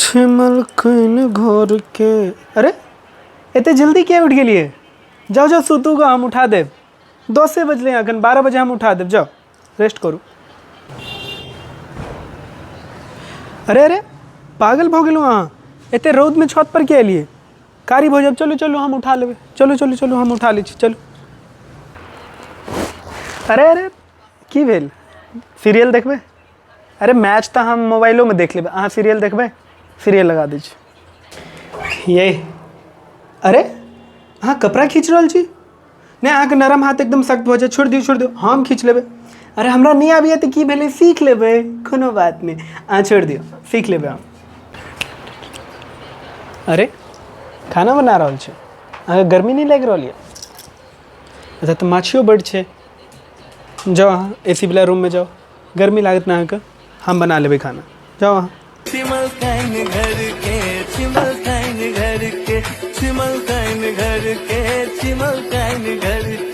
छिमलखिन घर के। अरे, एते जल्दी किया उठि गेलियै? जाउ जाउ, सुतू गऽ, हम उठा देब। 10 बजलै एखन, 12 बजे हम उठा देब। जाउ, रेस्ट करू। अरे अरे, पागल भऽ गेलहुँ अहाँ? एते रौदमे छत पर किया एलियै? कारी भऽ जायब। चलू चलू, हम उठा लेबै। चलू चलू चलू, हम उठा लै छी, चलू। अरे अरे, की भेल? सीरियल देखबै? अरे, मैच तऽ हम मोबाइलोमे देख लेबै, अहाँ सीरियल देखबै? सीरियल लगा दै छी। ये, अरे, अहाँ कपड़ा खींच रहल छी? नहि, अहाँके नरम हाथ एकदम सख्त भऽ जायत। छोड़ि दियौ, छोड़ि दियौ, हम खींच लेबै। अरे, हमरा नहि आबैए तऽ की भेलै? सीख लेबै, कोनो बात नहि। अहाँ छोड़ि दियौ, सीख लेबै हम। अरे, खाना बना रहल छी, अहाँके गर्मी नहि लागि रहल यऽ? अच्छा, तऽ माछियो बड्ड छै। जाउ अहाँ ए सी वला रूममे जाउ, गर्मी लागत ने अहाँके। हम बना लेबै खाना, जाउ अहाँ। छिमलकाइन घर के, छिमलकाइन घर के, छिमलकाइन घर के, छिमलकाइन घर